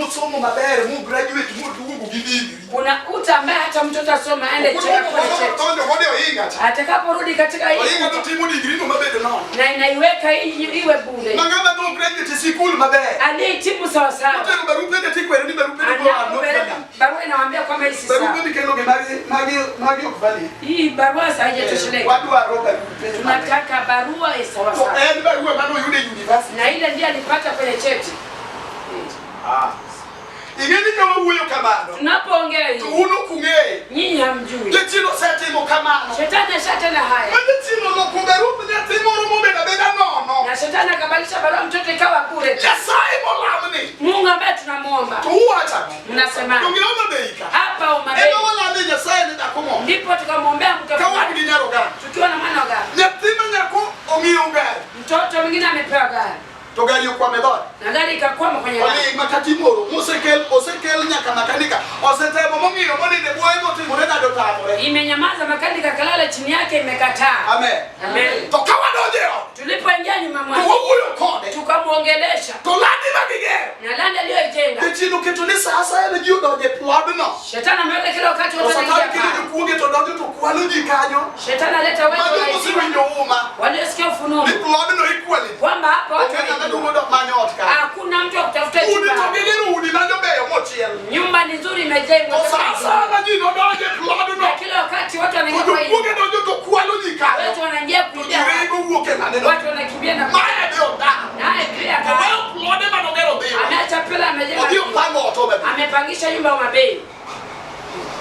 mosomo maber mo graduate moduogo gi degree. Kuna uta ambaye hata mtoto asoma aende Koro cheka kule cheti. donjo godo e ohinga cha. Atakaporudi katika hii Ohinga to uta, timo degree no mabedo nono. na inaiweka hii iwe bure. Ma ng'ama no graduate e sikul maber. Aliyehitimu sawa sawa Otero barupe ne tikwero ni barupe ni go are not anapopeleka valid. barua inawaambia kwamba hii si Barupe sawa. mikelo gi magi magi magi ok valid. Hii barua haijatosheleka. Wadwaro barupe. Tunataka barua ya sawa To sawa, en barua mane oyudo e university. na ile ndiye alipata kwenye cheti. Ing'e ni ka wawuoyo kamano Tunapoongea to hivi, un ok ung'eyo. nyinyi hamjui. Jachien osetimo kamano. Shetani ashatenda haya, Ma jachien oloko barup nyathi moro mobedo abeda nono. na shetani akabadilisha barua mtoto ikawa bure. Nyasaye molamni Mungu ambaye tunamuomba, to uwacho ang'o? mnasema Donge Homa Bay ka? hapa Homa Bay, Ema walame Nyasaye ni dhako moro. ndipo tukamwombea mke Ka wan fulani gi nyar oganda. tukiwa na mwana wa gari. Nyathi ma nyako ong'iewo gari Mtoto mwingine amepewa gari to gari okwamo e dhoot. na gari ikakwama kwenye lami. Oling' makata imoro mosekel osekel nyaka makanika osetemo mong'iyo monindo e bwoye motimore nade otamore. Imenyamaza, makanika kalala chini yake, imekataa. Amen. Amen. To ka wadonjo e ot Tulipoingia nyuma to mwake wawuoyo kode tukamwongelesha to landi ma gigero. na landi aliyoijenga. Jachien oketo ni sa asaya ne ji odonjo e plodno. Shetani ameweka kila wakati To watu Satan wanaingia kelo pale. jokuoge to donjo to kwalo ji kanyo. Shetani aleta Ma wetu joma waibiwa, osewinjo uma waliosikia ufunuo ni plodno ikwalo ji. kwamba hapa watu Onge ng'ama wanaibiwa. duogo dok manyo ot kanyo. Hakuna mtu wa kutafuta Udi chumba. to gigero udi ma jobeyo mochiel. Nyumba ni nzuri imejengwa. To sa asaya ma ji nodonjo e plodno Na kila wakati watu to wanaingia kwa hii. jokuoge donjo to kwalo ji kanyo. Watu wanaingia To ji kuibia. ringo wuok e landeno. Watu wanakimbia na Mae be odak. naye pia Oweyo plode manogero dhiwa. ameacha pela amejenga. Odhi opango ot Homa Bay. Amepangisha nyumba Homa Bay.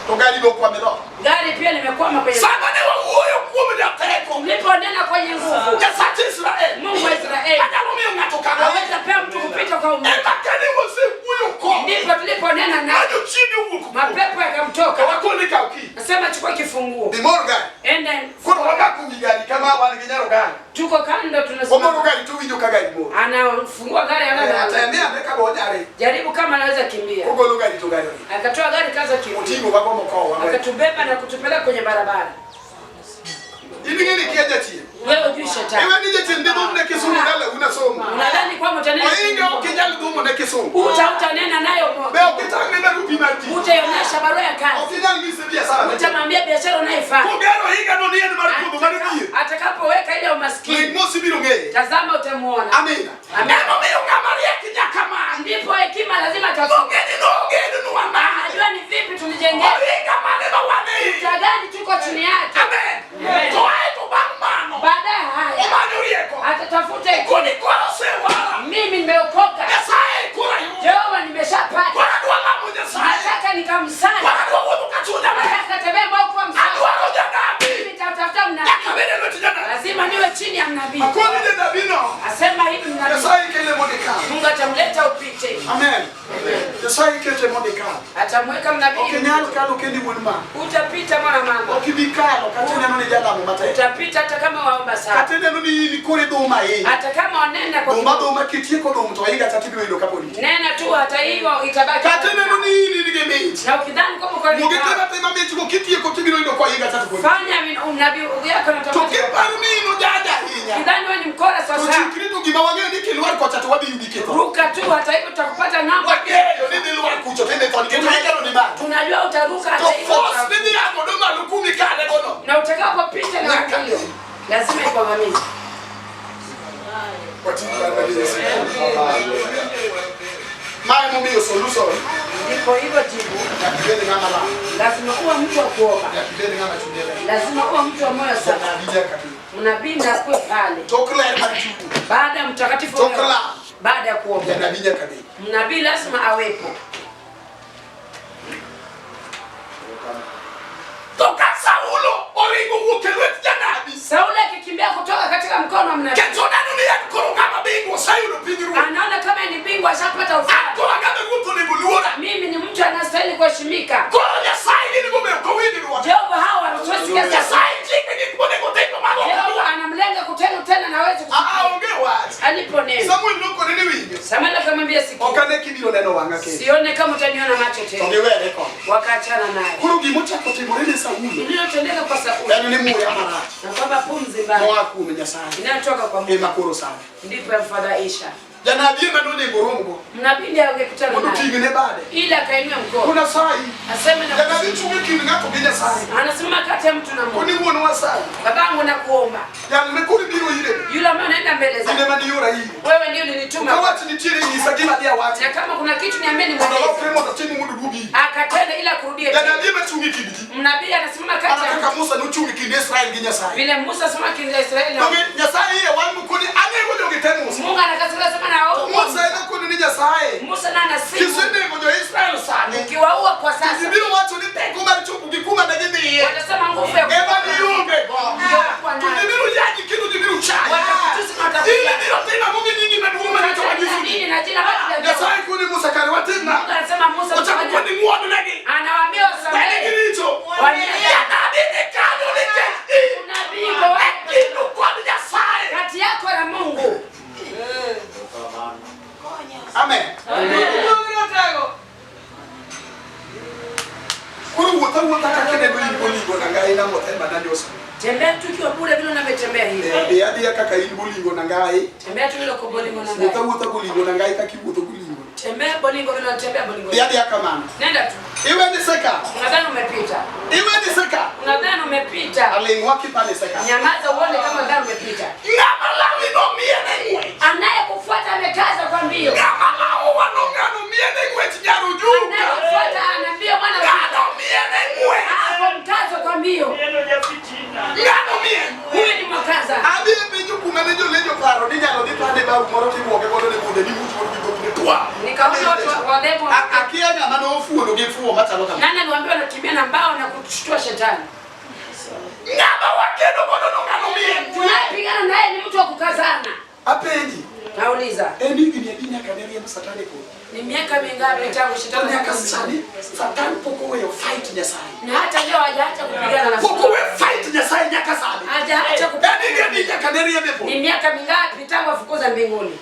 To gari be okwamo e dhoot. Gari pia limekwama kwenye. Sama ne wawuoyo kuom jateko. Mliponena kwenye nguvu. Nyasach Israel. Mungu wa Israeli Anyalo miyo ng'ato kalo. aweza pea mtu kupita kwa umu. Ema kane wasewuoyo kode. Ndipo tuliponena naye Ma jochiende owuok kuome. mapepo To yakamtoka. wakone kaw kiny. Nasema chukua kifunguo. Dhi mor gari. Enda Koro wamako wi gari kama wan gi nyar oganda. tuko kando Omoro tunasimama. gari to winjo ka gari mor. Anafungua gari Eh, ana Atembe ane ka onyare. jaribu kama anaweza kimbia. Ogolo gari to gari oringo. Akatoa gari kaza kimbia. Oting'o wago mokowa. Akatubeba na kutupeleka kwenye barabara. In ing'e ni kia jachien. Wewe hujui shetani. Iwe ni jachien dhi dhum ne Kisumu dala una somo. Unadhani kwamba utanena Ohinga ok inyal dhumo ne Kisumu. uta utanena nayo mo. Be ok itang' ne barupi mar tich. Utaionyesha barua ya kazi. Ok inyal nyise biashara. Utamwambia biashara unaifanya. Kogero ohinga no ni en mar podho mar dhier. Atakapoweka ile Ling umaskini, mos ibiro ng'eye. tazama utamuona. Amina. Amen. Emomiyo ng'ama riek nyaka many. Ndipo hekima lazima tafute. Ong'e ni nogednwa nade. Najua ni vipi tulijengea. Ohinga mane ma wan e iye. Vita gani tuko chini yake. Amen. Amen. To ae to bang' mano. Baadaye haya Omanyo rieko. atatafuta hekima. Koni koro osewara. Mimi nimeokoka. Nyasaye koro ayudo. Jehova nimeshapata. Koro adwa lamo Nyasaye. Nataka nikamsali. Koro adwa wuotho ka chunya ler. Nataka tembee moyo kwa msali. Adwaro janabi. Mimi nitamtafuta mnabii. Nyaka bed e lwet janabi. Lazima niwe chini ya mnabii. Akoni janabino. Asema hivi mnabii. Nyasaye kele mondo ikal. Mungu atamleta upite. Amen. Nyasaye kete mondo ikal. Atamweka Ok mnabii. inyal kalo kendi wuon ma. Utapita mwana mama. Ok ibi kalo kata ineno ni jalamo matek. Utapita hata kama waomba sana. Kata ineno ni in koro idhuma ahinya. Hata kama wanena kwa Dhuma dhuma kitieko dhum to ohinga cha tibiro yudo kapod nitie. nena tu, hata hiyo itabaki. Kata ineno ni in in gi mich. Na ukidhani kwamba uko Wuog itim atima michgo kitieko tibiro yudo kohinga cha to pod nitie. fanya unabii yako na To utapata. kiparo ni in ojanja ahinya. Ukidhani wewe ni mkora To sasa, chikri to gima wang'eyo ni kilwar kocha to wadhi yudi kitho. ruka tu, hata hivyo utakupata ng'ambo. Wang'eyo ni dhi lwar kucho to idhi tho nikech ohingano ni malo. Tunajua utaruka To hata hivyo, force midhi a godo malo kumikale gono. na utakapopita na Nyaka. hiyo lazima ikuangamize. Mae momiyo solution Ndipo hivyo jibu, nyaka ibed ng'ama lamo, lazima uwe mtu wa kuomba, nyaka ibed ng'ama chunye ler. lazima uwe mtu wa moyo safi. Janabi nyaka bed. Mnabii na akuwe pale Tok ler mar chuny, baada ya mtakatifu, Tok lamo. baada ya kuomba, janabi nyaka bed. mnabii lazima awepo. To ka Saulo oringo wuok e lwet janabi, Sauli akikimbia kutoka katika mkono wa mnabii, kendo oneno ni en koro ng'ama bingwa oseyudo pinyruoth. anaona kama ni bingwa ashapata An ufalme. koro ng'ama ruoth onego luora. Mimi ni mtu anastahili kuheshimika. Koro Nyasaye gin gobeyo ok owinj dwonde. Jehova hawa hawasikia sauti. Nyasaye chike gik monego otim mago ok Jehova dwar. anamlenga kutenda tena na hawezi Ah, kusikia. onge wach. Aliponena Samuel nokone ni winjo. Samuel akamwambia, Ok sikia, ane kibiro neno wang'a kendo. sione kama utaniona macho To tena. giwere kode. Wakaachana naye. Koro gimochako timore ne Saulo Lililotendeka kwa Sauli en ni muya marach na kwamba pumzi mbaya moa kuom Nyasaye inayotoka kwa Mungu ema koro sande. ndipo yamfadhaisha. Janabi ema nonego romgo. Mnabii angekutana Mondo naye ting'ne bade. ili akainue mkono Kuna sayi. aseme na Janabi chung' e kind ng'ato gi Nyasaye. anasimama kati ya mtu na Mungu. Koni wuon wasayi. Babangu, nakuomba, Jal ne koro biro ire. yule ambaye anaenda mbele In zako, ema niora ire. wewe ndio ulinituma, Kawach nitiere nyisa gima dhi awachi. na kama kuna kitu niambie, Mondo nimweleze. olokre mondo otim mondo oduog iri. Akatenda ila kurudie tena. Janabi ema chung' e kind ji. Mnabii anasimama kati Mana ya kaka mtu Musa nochung' e kind Israel gi Nyasaye. vile Musa asimama kati ya Israeli na Donge Nyasaye iye wang' mokoni anego jogi te Musa. Mungu anakasirika sema na wao. Musa ema koni ni Nyasaye. Musa na anasimu Kisenego jo-Israel sani. ukiwaua kwa Ji sasa biro wacho ni teko mar chopo gi kuma ne gidhiye. watasema nguvu ya Ema gionge go. Ndio To ji biro yaji kendo ji biro chayi. Watakutusi na watakuja. In ibiro timo ang'o gi nyingi maduong' mane to wanyisoni? nini na jina basi la Nyasaye koni Musa kare watim Mungu na. anasema Musa Ochako fanya. koni ng'won-negi. Anawaambia Wene wasamehe. giricho. Janabi ni kanyo nikech in Unabii kwa e watu kindu kod Nyasaye. kati yako na Mungu. Amen. Koro wuoth awuotha kaka ineno in bolingo nangai nang'o te mana nyosa. Tembea tu ukiwa bure vile unavyotembea hivi. Dhi adhiya kaka in bolingo nangai. Tembea tu vile uko bolingo na Wuoth ngai. awuotha bolingo nangai kaka iwuotho bolingo. Tembea bolingo vile unatembea bolingo. Dhi adhiya kamano. Nenda tu. Iwe ni seka. Unadhani umepita. Iwe ni seka. Unadhani umepita. Aling' waki pale seka. Nyamaza uone kama unadhani umepita. Ng'ama lawi nomiene ng'wech. Anayekufuata amekaza kwa mbio. Ng'ama lawowa no ng'ano miene ng'wech nyar ojuka. Anayekufuata ana mbio mwana wa Ng'ano miene ng'wech. hapo mkazo kwa mbio. Ng'ano mien. Huyu ni mwakaza. Adhi e penjo kuma ne jolenjo paro ni nyalo dhi pande bau moro tibuoke godo ne bunde ni much moro gi dhokne twa. Nikaona watu walevu. Akia ng'ama nofuolo gi fuwo machalo kama. Nani aliwaambia wanakimbia na mbao na kushtua shetani? Ng'ama wakedo godo no ng'ano mien. Tunayepigana naye ni mtu wa kukazana. Apenji. Nauliza, En higni adi nyaka ne riemb Satan e polo? ni miaka mingapi tangu To shetani nyaka sani Satan pok oweyo fight Nyasaye. na hata leo hajaacha kupigana na Pok shetani. oweyo fight Nyasaye nyaka sani. Hajaacha En kupigana. higni adi nyaka ne riemb e polo? Ni miaka mingapi tangu afukuza mbinguni?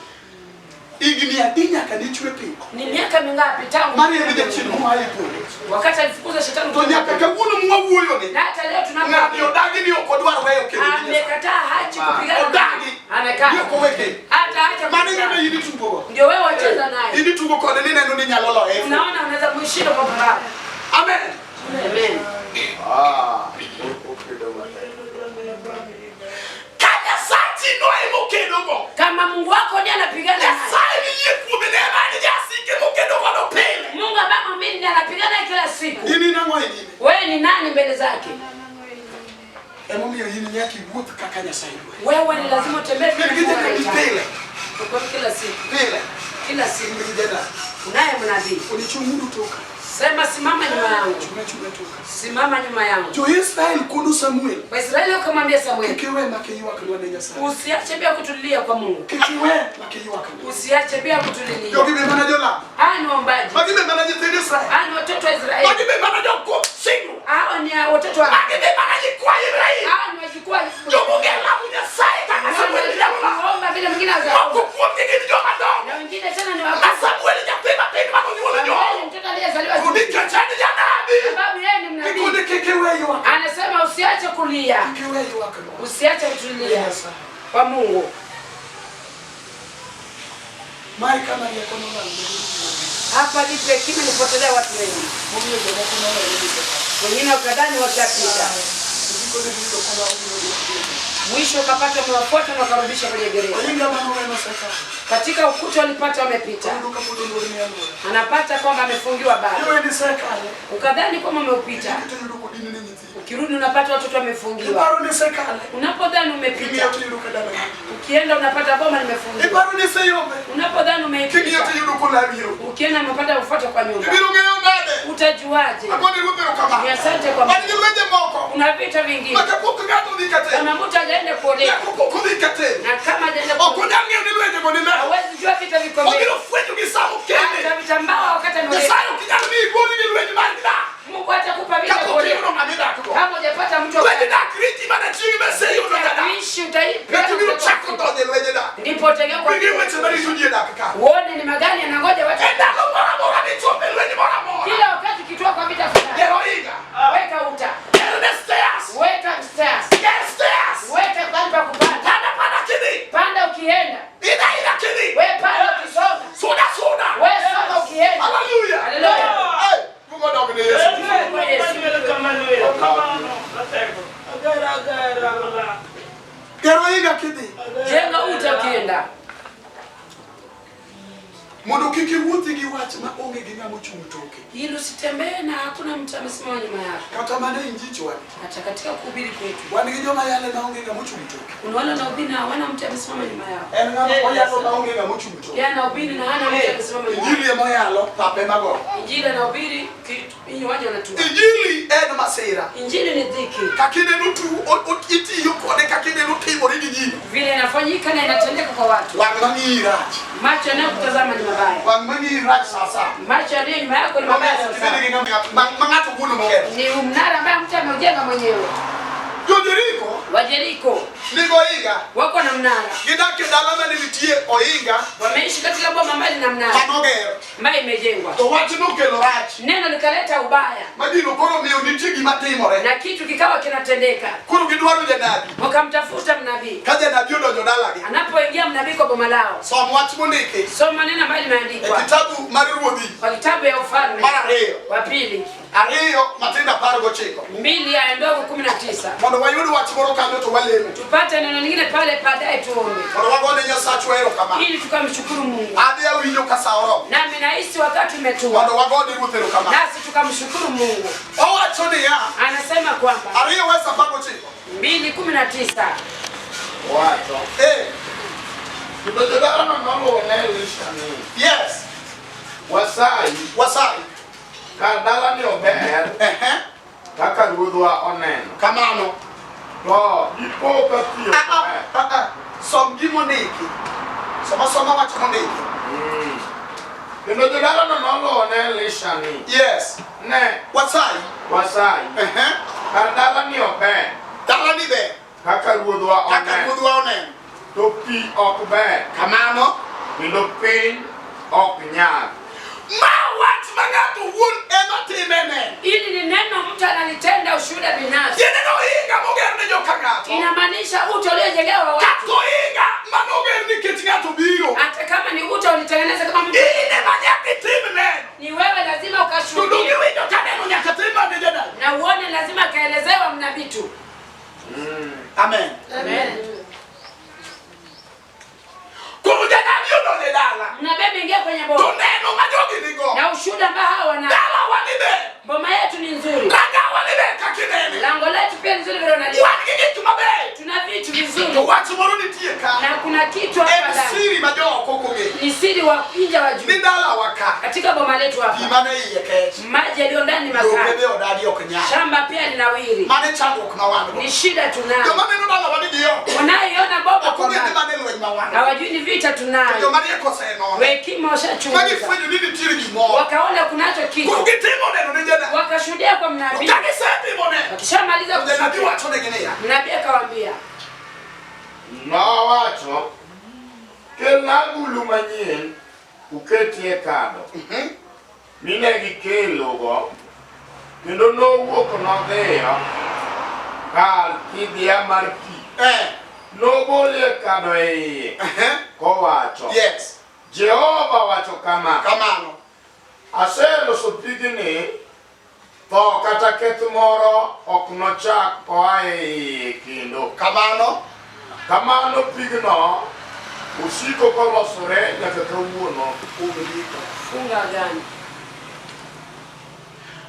Higni adi nyaka ne chwe piny? Ni miaka mingapi tangu Mar riemb jachien moa e polo. wakati alifukuza shetani To nyaka kawuono mwawuoyoni, na hata leo ng'ani tunapo odagi ni ok odwar weyo kedo gi Nyasaye. amekataa hachi kupigana. Odagi. Amekaa. Ni ok owe kedo. Hata acha Mano ng'ama kupigana. in itugogo. Ndio wewe wacheza naye. In itugo kode ni neno ni nyalo loye. Unaona unaweza kuishinda kwa furaha. Amen. Amen. Ka Nyasachi no emokedogo. Kama Mungu wako ndiye anapigana naye. Nyasaye miyie kuome ne ema en jasike mokedo godo pile. Mungu ambaye mwamini ndiye anapigana naye kila siku. In in ang'o e nyime? Wewe ni nani mbele zake? Emomiyo in nyaka iwuoth kaka Nyasaye dwaro. Wewe ni lazima utembee Bed gi vile Mungu janabi anahitaji. pile. Uko kila siku, Pile. kila In siku gi janabi. unaye mnabii. Odiechieng' uru toka. Sema simama nyuma yangu, Chunga chunga toka. simama nyuma yangu. Jo-Israel kono Samuel. Waisraeli wakamwambia Samueli, Kik iwe mak iywaknwa ne Nyasaye. usiache bila kutulilia kwa Mungu, Kik iwe mak iywaknwa. usiache bila kutulilia. Jogi be mana jolam. Hawa ni waombaji, Magi be mana nyithind Israel. hawa ni watoto wa Israeli, Magi be mana jokop singruok. hawa ni watoto wa Magi be mana nyikwa Ibrahim. hawa ni wajukuu wa Jomonge lamo Nyasaye kaka Samuel lamo. Wanaomba vile mwingine Moko hawaomba. kuomgi gin joma dongo. Na wengine tena ni Ma wakubwa. Samuel nyathi matin manonyuolo Samueli Joel. mtoto aliyezaliwa To nikech en janabi. sababu yeye ni mnabii. Nikone kik iwe ywak. Anasema usiache kulia, Kik iwe ywaknwa. usiache kutulia kwa Mungu. Mae kama rieko nolal ne Hapa ndipo hekima ilipotelea watu wengi, momiyo jomoko nolore ni gisekalo. wengine wakadhani washapita, To gikone giyudo ka obiro dok piny. mwisho ukapata wamewafuata na wakarudisha kwenye gereza. Ohinga manowe nosekalo. Katika ukuta walipata wamepita, Oyudo ka pod olor ne alwora. anapata kwamba amefungiwa bado, Iwe ni sekale. ukadhani kwamba umeupita, To yudo kodine ne nyithindo. ukirudi unapata watoto wamefungiwa. Iparo ni sekale. Unapodhani King'iyo umepita, to yudo ka dala nigi. ukienda unapata boma limefungiwa. Iparo ni seyombe. Unapodhani King'iyo to umeipita, yudo kolawi yo. ukienda umepata kufuata kwa nyumba, Ibiro ng'eyo nade? utajuaje? Agone ruoth Ni erokamano. asante kwa Wan Mungu. gi lwenje moko. Kuna vita vingine Ma kapok ng'ato odhi ka kama telo. mtu hajaenda kuolewa Nyaka pok odhi ka telo. na kama hajaenda Ok kuolewa onyal ng'eyo ni lwenje go ni ler. hawezi jua vita viko mbele. Obiro fwenyo gi sa mokende. Hata vitambaa wakati ameolewa. Nyasaye ok nyal miyi goli gi lweny mar dak. Mungu hatakupa vita Kapok kuolewa iyudo ng'ama idakgo. kama hujapata mtu wa Lwenj dak riti mana chieng' maseyudo jadak. kuishi, utaipa Ng'ato biro chako donjo e lwenj dak. ndipo utageuka Wingi weche maricho ji e dak ka. uone ni magani yanangoja watu. E ndalo moro amora michopo e lweny moro amora. Kila wakati ukitoka kwa vita fulani, Ger ohinga. weka uta, Ger ne stairs. weka stairs, Ger stairs. weka pahali pa kupanda, Panda panda kidhi. panda ukienda, Idha idha kidhi. we panda Ger ohinga kidhi. Jenga uta ukienda. Mondo kik iwuothi gi wach ma onge gi ng'ama ochung' toke. Ili usitembee na hakuna mtu amesimama nyuma yako. Kata mana e injichwa Hata katika kuhubiri kwetu. wan gi joma yale ma onge ng'ama ochung' toke. Kuna wale wanaohubiri na hawana mtu amesimama nyuma yao. En ng'ama oyalo ma onge ng'ama ochung' toke. Yeye anahubiri na hana mtu amesimama nyuma yao. Injili ema oyalo, pap ema go. Injili anahubiri kitu waja wanatua. Injili en masira. Injili ni dhiki. Kaka ineno tu itiyo kode kaka ineno timore gi ji. Vile inafanyika na inatendeka kwa watu. Wang' mang'iyi rach. Macho yanayokutazama ni mabaya. Wang' mang'iyi rach sasa. Macho yaliyo nyuma yako ni mabaya sasa. Ma ng'ato wuon mogero. Ni mnara ambaye mtu ameujenga mwenyewe. Jo-Jeriko Wa Jeriko nigo ohinga. wako na mnara. Gidak e dala mane nitie ohinga Wameishi katika boma ambayo lina mnara manogero. ambayo imejengwa. To wach nokelo rach. Neno likaleta ubaya Ma gino koro miyo nitie gima timore. na kitu kikawa kinatendeka. Koro gidwaro janabi. Wakamtafuta mnabii. Ka janabi odonjo dalagi. Anapoingia mnabii kwa boma lao, Som wach mondiki soma neno ambalo e limeandikwa kitabu mar Ruodhi kwa kitabu ya Ufalme mar ariyo. wa pili Ariyo matindo 19. 2 aya ndogo 19, Mondo wayud wach moro kanyo to walemo. tupate neno lingine pale baadaye tuombe, Mondo wagone Nyasachwa erokamano. ili tukamshukuru Mungu. Adhi awinjo ka sa oromo. Nami nahisi wakati umetua, Mondo wagone Ruoth erokamano. nasi tukamshukuru Mungu. Owacho niya, Anasema kwamba ariyo wes 19. 2:19 Owacho. Eh, Kendo jodalano noluwo ne Elisha ni, yes, Wasayi, Wasayi. kar dalani ober Ehe, kaka ruodhwa oneno. kamano. To dipo ka pi ok Ah, ah, ber. ah, ah. Som gimondiki. Soma soma wach mondiki. Kendo jodalano noluwo ne Elisha ni, Yes, Ne, Wasayi. wasayi, Ehe, kar dalani ober dalani ber kaka ruodhwa kaka oneno. ruodhwa oneno. To pi ok ber, Kamano. kendo piny ok nyag. Ma wach ma ng'ato wuon ema time neno. Hili ni neno mtu analitenda ushuhuda binafsi. Tiende ni ohinga moger ne joka ng'ato. Inamaanisha uta uliojengewa watu, Kata ohinga manoger nikech ng'ato biro. hata kama ni uta ulitengeneza kama mtu, In ema nyaka itim neno. ni wewe lazima To ukashuhudie donge iwinjo ka neno nyaka tim mane janabi. na uone, lazima akaelezewa mnabii tu. Amen. Amen. Koro janabi odonjo e dala. Mnabii ameingia kwenye To boma neno ma jogi nigo. na ushuhuda ambao hawa wanao. Dalawa ni ber. Boma yetu ni nzuri, Rangawa ni ber kaka inene. lango letu pia ni nzuri vile unaliona. Wan gi gik mabeyo. Tuna vitu To vizuri wach moro nitie ka. na kuna kitu hapa En ndani siri ma jooko ok ong'eyo. ni siri wa nje wa Ni juu dalawa ka. katika boma letu Pi hapa, mane iye kech. maji yaliyo ndani ni Lope makali, be odagi ok nyal. shamba pia linawiri. Mano e chandruok ma wan go. Ni shida tunayo. Joma neno dalawa ni gioko. Wanayoiona boma Ok kwa ong'e ni mbali mane lweny ma wan go. hawajui ni vita To tunayo. joma riek osenone. Hekima Ma washachunguza, gifwenyo ni nitiere gimoro. wakaona kunacho Koro kitu, gitimo neno ne janabi. wakashuhudia kwa To mnabii. ka gisetimo neno, Wakishamaliza to janabi kushuhudia, wachonegi niya, mnabii akawaambia, Nowacho, kelna agulu manyien uketie kado. Mine gikelogo, kendo nowuok nodhiyo kar kidhia mar pi. Nobolie kado e iye, kowacho, Yes, Jehova wacho kama, kamano. aseloso pigni, tho kata keth moro ok nochak oa e iye kendo. Kamano. Kamano pigno osiko kolosore nyaka kawuono. funga agano.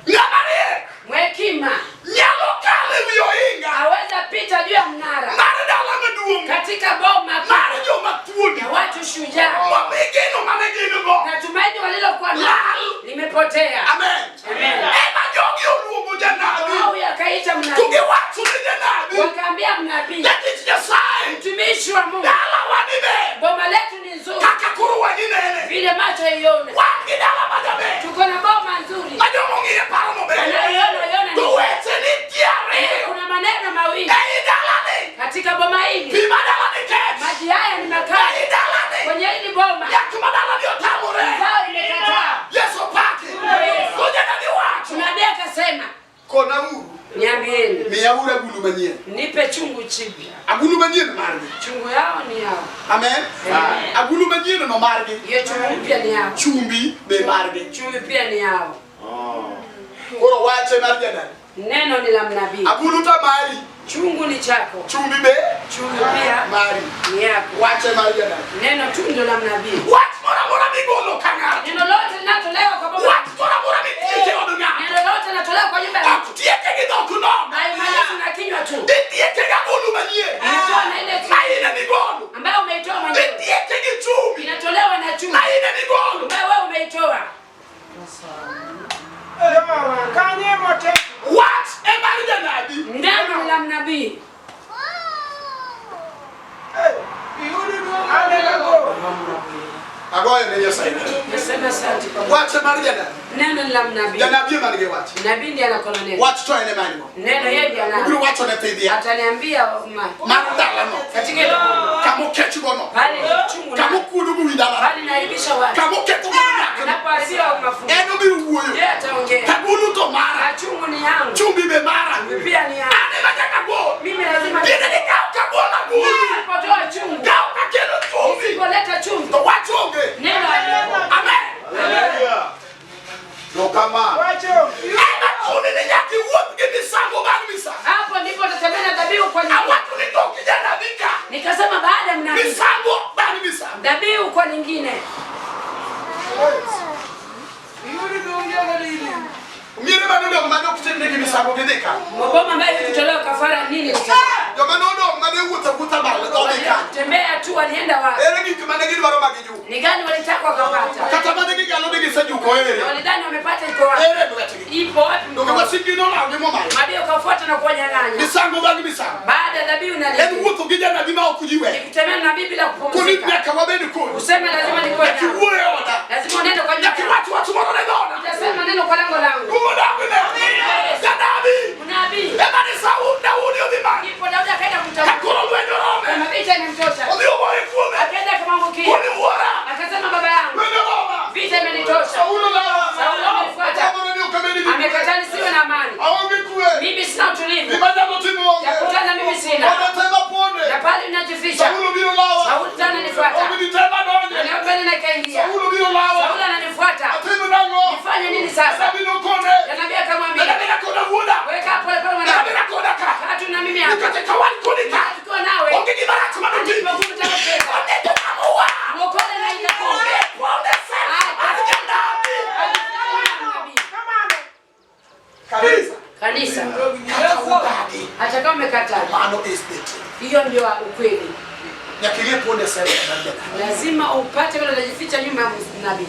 Ng'ama riek Mhekima nyalo kalo ewi ohinga aweza pita juu ya mnara mar dala maduong' katika boma mar joma thuondi ya watu shujaa, momi geno mane gin go. na tumaini walilokuwa nalo Lal. limepotea. Amen. Amen. Ema jogi oluongo janabi Wao yakaita to mnabii, giwacho ne janabi, wakaambia mnabii, jatich Nyasaye, mtumishi wa Mungu, dalawa ni ber boma letu ni nzuri kaka koro wang'i nene. vile macho iona, Wan gi dala majaber tuko na boma nzuri ma jomong'iye paro maber. wanayoiona iona To ni weche nitie ariyo kuna maneno mawili ei dalani. katika boma Pi hili, ma dalani kech. maji haya ni makali Ei dalani. kwenye hili boma, Yath ma dalani otamore. zao imekataa. Yesu opaki. To janabi wacho, Nabii akasema, konauru, niambieni, miyauru agulu manyien. nipe chungu chipya. Agulu manyien margi. Chungu yao ni yao, Amen. Amen. Agulu manyien no margi. hiyo chungu mpya ni yao, Chumbi be margi. chumvi pia ni yao. Koro wache mar janabi. Neno ni la mnabii. Agulu to mari. Chungu ni chako. Chumbi be Chumvi pia mari. ni yako. Wach e mar janabi. Neno tu ndio la mnabii. Wach moro amora migolo ka ng'ato. Neno lote linatolewa kwa baba. Wach moro amora mitieke od ng'ato. Neno lote linatolewa kwa nyumba ya Ok mtu. tieke gi dhok nono. Haimalizi na kinywa tu. Itieke gi agulu manyien. Inatoa na ile Ma chumvi in emigolo. ambayo umeitoa mwenyewe. Itieke gi chumbi. Inatolewa na chumvi Ma in emigolo. ambayo wewe umeitoa. Wach e mar janabi. Neno la mnabii. Agoyo ne Nyasaye. Nasema asante kwa Mungu. Wach e mar janabi. Neno la mnabii. Janabi ema nigi wach. Nabii ndiye anakona neno. Wach to en ema en go. Neno yeye ndiye Obiro analo. wacho ne piny dhiang'. Ataniambia ma Mar dalano. katika ile boma. Kama okechgo no. Pale ni chungu Kama na okuodo go wi dalano. pale naibisha watu. Kama oketho go nyakno. Anapoasiwa mafungu. En obiro wuoyo. Yeye ataongea. Kagulu to mara. Na chungu ni yangu. Chumbi be mara. Pia ni yangu. An ema nyaka gol. Mimi lazima Tiende ni kaw kagolo agulu. nisipotoa chungu. Kaw kakelo chumbi. Nisipoleta chumvi. To wach onge. Neno halipo. Amen. Erokamano. Ema chuni ni nyaka iwuoth gi misango bang' misango. Hapo ndipo utatembea na dhabihu kwa nyingine. Awacho ni tok janabi ka. Nikasema baada ya mnabii. Misango bang' misango. Dhabihu kwa nyingine. Miere manodong' mane ok timnegi misango gidhi ka. Maboma ambayo kutolewa kafara nini litafanya? Joma nodong' mane wuotho awuotha malo dhodhi kanyo. Tembea tu walienda wapi? Ere gik mane gidwaro ma gijuko? Ni gani walitaka wakapata? Kata mane gigalo ni gisejuko ere? Na walidhani wamepata iko wapi? Ere lwetgi? Ipo wapi Donge mkono? wasikgi nolawogi momalo? Maadui wakafuata na kuwanyang'anya. Misango bang' misango. Baada ya dhabihu na En nini? wuotho gi janabi ma ok ji Ni weyo. kutembea na nabii bila Koni kupumzika. nyaka wabed kodi. Useme lazima nikuwe Nyaka nawe. iwuo e oda. Lazima unene kwa Nyaka nyumba. iwach wach moro ne dhoda. Utasema neno kwa lango langu. Wuodago ne. Janabi. Nabii. Ema ni Saul Daudi odhi malo. Ndipo Daudi akaenda Ka kumtafuta. koro lweny orome. Kama vita imemtosha. Odhi ogoye kuome. Akaenda akamwangukia. Koni wuora. Akasema baba yangu, Lweny oroma. vita imenitosha. Saulo lawa. Saulo amenifuata. Samoro ni ok abed gi kwe. Amekataa nisiwe na amani. Aonge kwe. Mimi sina utulivu. Gima nyalo timo onge. Ya kutana mimi sina. Oda tema ponde. Na pale ninajificha. Saulo biro lawa. Sauli tena ananifuata. Obidi tema donje. Anaona nikaingia. Saulo biro lawa. Sauli ananifuata. Atimo nang'o? Nifanye nini sasa? Janabi nokone. Nabii akamwambia, Janabi nakoda wuoda. weka pole pole mwanangu. Janabi nakoda ka. Kaa tu na mimi hapa. Nikech ka wan kodi ka. Tukiwa nawe. Onge gima rach manotim. Ndipo nguvu itakapoteza. Onge kama wa. Muokole na itakuwa. Onge ponde sema mar janabi. Kanisa. Kanisa, Kata udagi. hata kama umekataa, Mano is the truth. hiyo ndio ukweli. Nyaka ing'e ponde sema mar janabi. Lazima upate vile unajificha nyuma ya nabii.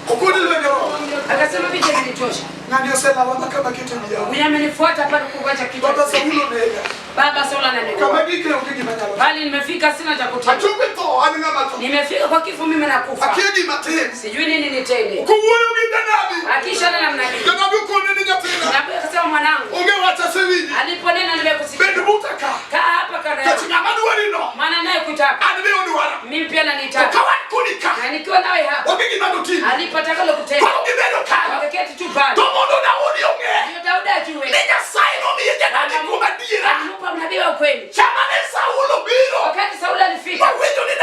Okoni lweny oromo. Akasema vita imenitosha. Ng'ani oselawa ma kama keto wiya. Huyu amenifuata pale kuacha kichwa. Baba Saulo nega. Baba Sauli ananioa. Kama gike onge gima nyalo. Bali nimefika sina cha kutenda. Achopo e tho an ng'ama tho. Nimefika kwa kifo mimi nakufa. Akia gima tim. Sijui nini nitende. Kowuoyo gi janabi. Akisha nena mnabii. Janabi okone ni nyathina. Nabii akasema mwanangu, Onge wach asewinji. aliponena nimekusikia. Bed buta ka. Kaa hapa kando Nikech yangu. ng'ama dwari no. Maana naye kutaka. An be odwara. Mimi pia To nanitaka. ka wan kodi ka. Na nikiwa nawe hapa. Onge gima notim. Alipo atakalo kutenda. Koro gibedo kanyo. Wakaketi tu pale. To mondo Daudi ong'e Ndio Daudi ajue. ni Nyasaye nomiye janabi kuom adiera. Alimpa mnabii wa kweli. Sama ne Saulo biro Wakati Sauli alifika, mowinjo ni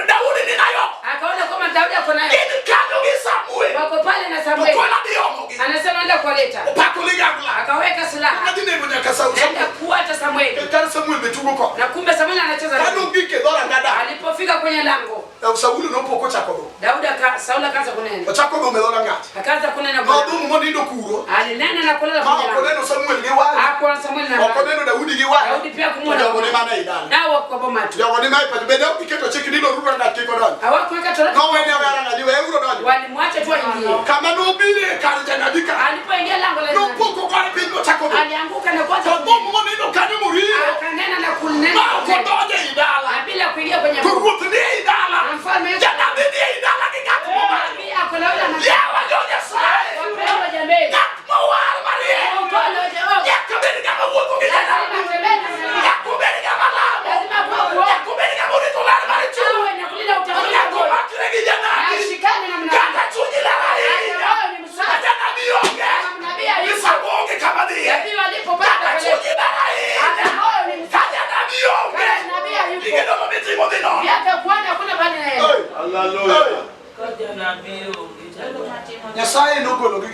Daudi ni nayo. akaona kwamba Daudi ako naye. Gin kanyo gi Samuel. Wako pale na To Samueli. kwela dhi omogi. Anasema enda kuwaleta. Opako ligangla. Akaweka silaha. Adhi nego nyaka Saul. Naenda kuwata Samueli. Kar Samuel be tugo kode. Na kumbe Samueli anacheza Kane naye. ogik e dhoranga dala. Alipofika kwenye lango, Saulo nopo kochako dhum. Daudi aka Sauli akaanza kunena. Ochako dhum e dhorangach. Akaanza kunena kwa Nodhum monindo kuro. Alinena na kulala Ma kwenye ok lango. oneno Samuel gi wang'e. Hakuona Samueli na Ok wang'e. oneno Daudi gi wang'e. Daudi pia To kumuona. jogo ne mana ei dala. Nao wako kwa boma tu. Jogo ne mana e pacho. Bende ok giketo chik ni loruru rangach kik odonj. Hawakuweka torati. Nowene aweya rangach, weuru odonj. Walimwacha tu aingie. Kama nobiro e kar janabi ka. Alipoingia lango la nabii, Nopoko gore piny mochako dhum. alianguka na kuanza To kunena. dhum monindo kanyo moriyo. Akanena na kunena. Ma ok odonjo ei dala. Na bila kuingia kwenye To boma. ruoth ni ei dala. Na mfalme yuko. Janabi ni ei dala gi ng'at momalo. Nabii ako na yule ana- Yawa jo Nyasaye. Wapendwa jameni. Ng'at mowar mariek. Upole wa Jehova. Nyaka bed ng'ama wuotho gi janabi. Lazima atembee na nabii. Nyaka obed ng'ama lamo. Lazima kuwa kuomba. Nyaka obed ng'ama orito ler mar chuny. Awe na kulinda utakatifu Nyaka wa Mungu. omakre gi janabi. Na ashikane na mnabii. Kata chunyi ler ahinya. Hata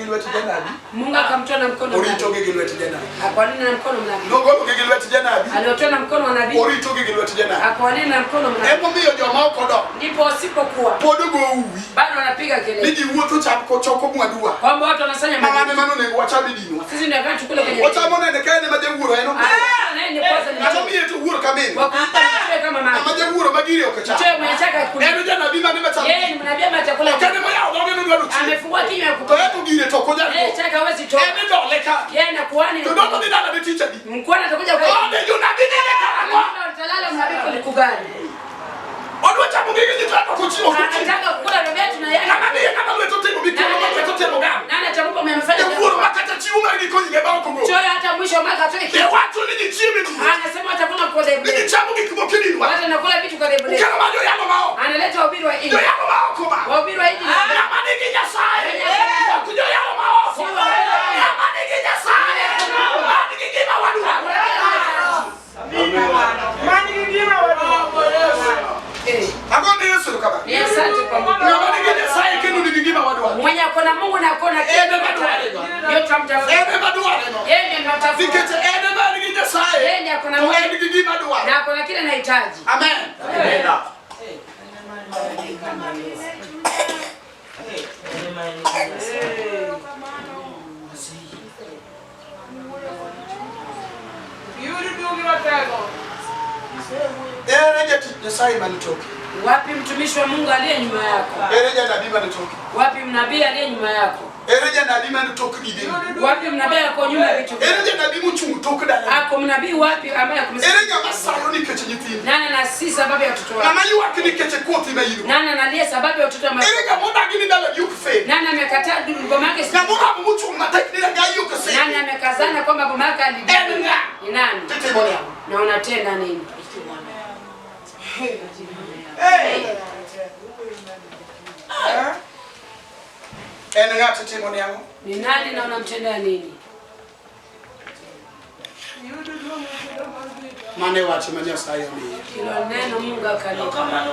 gi lwet janabi. Mungu akamtoa na mkono wa nabii. Oritogi gi lwet janabi. Akawalinda na mkono wa nabii. Nogologi gi lwet janabi. Aliotoa na mkono wa nabii. Oritogi gi lwet janabi. Akawalinda na mkono wa nabii. Emomiyo joma ok odongo Ndipo wasipokuwa pod go uwi bado wanapiga ni kelele ji wuotho chap choko mwanduwa. kwamba watu wanasanya Ma maji. an ema nonego wacham e dinwa. Sisi ndio wakati tukule kwenye Ochamo nende ka en ema jawuoro en omiye. Ah, naye ni kwanza ni Ng'ama mchoyo. miye to wuoro ka min. Wa kumpa mchoyo kama Ng'ama maji. jawuoro ma giri ok cham. Mchoyo mwenye chaka kuli. En janabi mane machamo. Yeye ni mnabii ama chakula. Ok en ema oyawo dhoge nodwaro chiemo. Amefungua kinywa ya To kupika. en to gire to ok onyal Yeye go. chaka hawezi toa. En idole ka. Yeye na kuhani. To doko dhi dala ne tich adi? Mkuhani atakuja kwa. Ode jonabi nene karang'o? Utalala mnabii kwa siku gani? Odwa chamo gige ji to en ok ochiwo ok ochiwo. Anataka kukula robo yetu na yeye. Ng'ama miye ng'ama lwete otimo mikelo ma lwete otimo gam. Nani atampa mwenye amefanya? Jawuoro ma kata chiwo mar giko higa ema ok ogo. Mchoyo hata mwisho wa mwaka hatoi Ne kitu. wacho ni ji chiemo e dino. Anasema watavuna kwa Ni ji dhehebu. chamo gik moko e dinwa. Watu wanakula vitu kwa dhehebu. Ukelo ma joyalo ma oko. Analeta wahubiri wa injili. Joyalo ma oko ma. Wahubiri wa injili. Ng'ama nigi Nyasaye. Ok joyalo ma oko. Ng'ama nigi Nyasaye. Ma nigi gima wadwaro. Eh, Agone Yesu erokamano. Ni asante kwa Mungu. Ng'ama nigi Nyasaye kendo nigi gima wadwaro. Mwenye akona Mungu na akona En ema dware no. Ndio tutamtafuta. En ema dware no. Yeye ndiye tunamtafuta. Nikech en ema nigi Nyasaye. Yeye ndiye akona To Mungu en gi gima dwaro. na akona kile anahitaji. Amen. Ere jatich Nyasaye mane toke? Wapi mtumishi wa Mungu aliye nyuma yako? Ere janabi mane toke? Wapi mnabii aliye nyuma yako? Ere janabi mane tok gigeni? Wapi mnabii ako nyuma ya vitu? Ere janabi mochung' tok dalani? Ako mnabii wapi ambaye akumsikia? Ere ng'ama salo nikech nyithindo? Nani ana si sababu ya watoto wake? Ng'ama ywak nikech kothi ma in go? Nani analia sababu ya watoto wa Ere ng'ama odagi ni dalagi ok fail? Nani amekataa boma yake? Ng'ama oramo mochung' matek ni dalagi ok Nani fail? amekazana kwamba boma yake En alidai? ng'a? Ni nani? Titimo ni ang'o? Na unatenda nini? En ng'a titimo ni ang'o? Ni nani na unamtendea nini? Mano e wach ma Nyasaye omiyo. Hilo neno Mungu akalipa.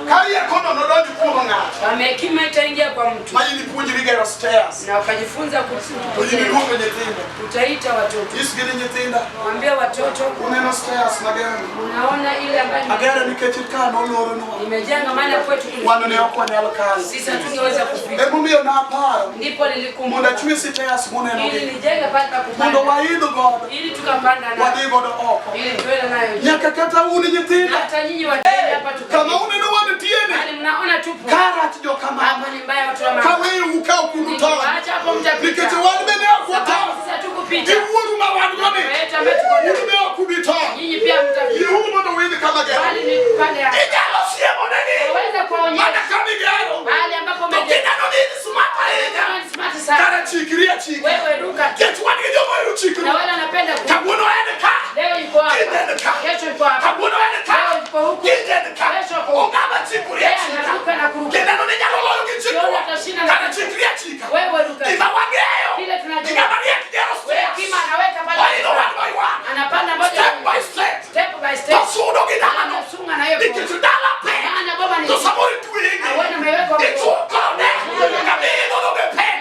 Ka riekono nodonj kuom ng'ato Kama hekima itaingia kwa mtu ma in ipuonjri gero stairs na ukajifunza to in kutengeneza, iluongo nyithindo. utaita watoto, Nyisgi ni nyithinda, mwambie watoto, uneno stairs magero unaona ile ambayo Agero nikech ka nolornwa. nimejenga, maana kwetu Wan ne ok wanyal kalo. sisi hatungeweza kufika. Emomiyo naparo Ndipo mondo nilikumbuka achwe stairs ili munenogi nijenge pale pa mondo kupanda, waidh godo ili tukapanda nayo, wadhi godo oko. ili tuende nayo juu. Nyaka kata un Na nyithinda hata nyinyi wageni hapa kama tuka, uneno wantieni bali mnaona tupo karach jokamano hapa ni mbaya, watu wa mama. kaweu ka ok unutony Nikiwaacha hapo mtapita, nikech wan bende ok sababu watony sisi hatukupita. gi wuoru ma wan go ni Wetu ambaye tuko un nayo, be ok ubi tony. nyinyi pia mtapita, Yiuru mondo uidh kama gero. bali ni pande hapa. Inyalo siemonegi Waweza mana kuwaonyesha kamigero mahali ambapo to umejenga. kineno ni in smart ahinya Kama ni smart sana, kara chikri achika wewe ruka tu, nikech wan gi joma ohero na chikruok. wale wanapenda ku Kawuono en ka leo yuko hapa, kiny en ka kesho yuko hapa, kawuono en ka leo yuko huku, kiny en ka kesho yuko huku. ong'ama chikri Yeye achika anaruka na kuruka, kineno ni nyalo loyo gi chikruok Yule atashinda na kara chikri achika wewe ruka. gima wang'eyo Kile tunajua. ng'ama riek gero stairs Hekima anaweka pale, oidho one by one anapanda moja step by step step by to step, sudo gi dalano anasunga na hiyo nikech dala pek maana boma ni to samoro itwenge Awena amewekwa Dichuo kode kamiidho dhoge pek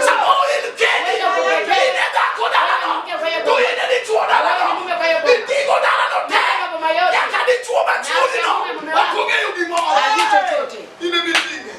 samoro in kendi in e dhako dalano to in e dichuo dalano iting'o dalano te boma yote nyaka dichuo machuonyno ok ong'eyo gimoro hajui chochote, in emiting'e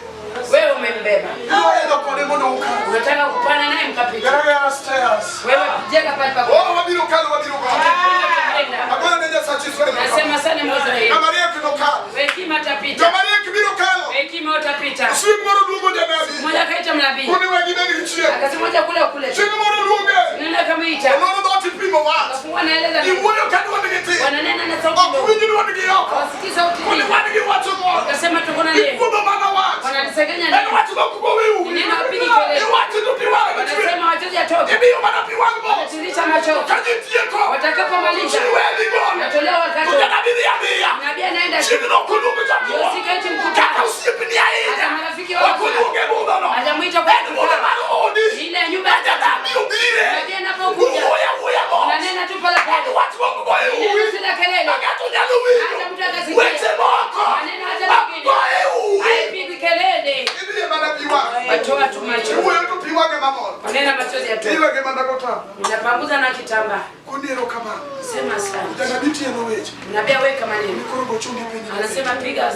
wewe umembeba, idwa idho kode mondo ukal unataka kupanda naye mkapita, geragera stairs wewe jenga pale pa oh wabiro kalo wabiro godo kupanda. agoyo ne Nyasachi Israel Nasema sana Mwisraeli, ng'ama riek nokal hekima atapita, joma riek biro kalo hekima utapita. chieng' moro luongo janabi Mmoja akaita mnabii koni wegi ne nigi chiemo akasema moja kule kule, chieng' moro luonge nenda akamuita, oloro dhoot ipimo wach akafungua naeleza, iwuoyo ka dwondgi tin wananena na sauti ok ndogo, winj dwondgi oko hawasikii sauti koni hii. wan gi wach moro Akasema tuko na neno, ikuodho mana wach wananisengenya en neno, wach mok go e umi Neno wapigi kelele. iwacho to pi wang' chwer wanasema wachozi atoke, imiyo mana pi wang' mos wanatiririsha machozi, ka ji tieko watakapomaliza chiwedhi golo natolewa to wakati janabi dhi adhiya nabii anaenda chieng'no ok oluong jakuo Yosika eti mkutano. kata osiepni ahinya Hata marafiki ok wako oluonge budhono Hajamuita kwa en budho mar odi ile ya nyumba ma janabi obire Nabii anapokuja wuoyo awuoya mos unanena tu pale en pale, wach mok go e neno umi sila kelele, ma ng'ato nyalo winjo Hata mtu akasikia. weche moko Maneno hata ok mengine. go e umi haipigwi kelele, idhiye mana pi wang' watoa tu machozi, iwuoyo to pi wang'e mamol wanena machozi. Machozi yatoke. Iwege mana gotamba. Unapanguza na kitambaa. Koniero kamano. Sema asante. Janabi tieno weche. Nabii aweka maneno. Koro go chongi piny. Anasema piga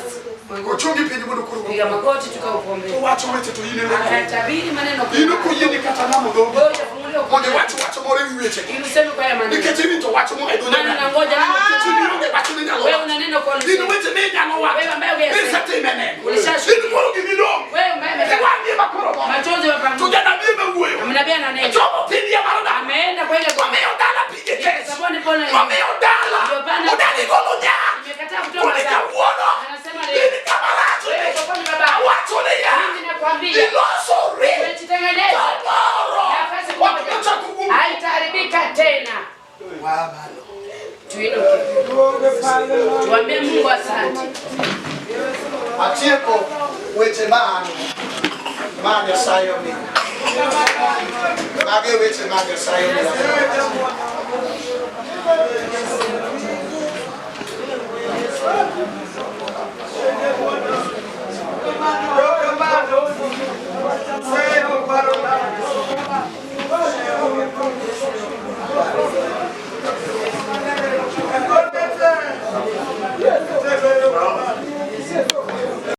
Go chongi piny mondo koro piga magoti tukaukuombea. To wacho weche to in ema. Akatabiri maneno kwa. In ok oyieni kata lamo dhogi. Wewe hujafunguliwa Mondo iwach wach moro e wi wechego. Ili useme kwa haya maneno. Nikech iwinjo wach moa e dho Maana Nyasaye. unangoja neno. Nikech in ionge wach minyalo Wewe wacho. una neno kwa In lisema. weche minyalo wacho. Wewe ambaye huyasema. Isetime neno. Ulishashuhudia. In koro gimidong'. Wewe ambaye umebaki. Iwang'i ema koro mor. Machozi To wapanguza. janabi ema wuoyo. Nabii ananena. Chomo piny ya mar dala. Ameenda kwa ile boma. Omiyo dala pige kes. Saboni pona. Omiyo dala. Ndio bana. Odagi golo nyak. Imekataa kutoa Koni mazao. kawuono. Anasema leo. In kama rach Wewe ni. kwa kwani baba. Awacho niya. Mimi nakwambia. Ilosori. Umejitengeneza. Kamoro. Nafasi Ok moja. nochak owuog. Haitaharibika tena. Tuinuke. Tuambie Mungu asante. Atieko weche ma an ma Nyasaye omiya. Magi e weche ma Nyasaye omiya.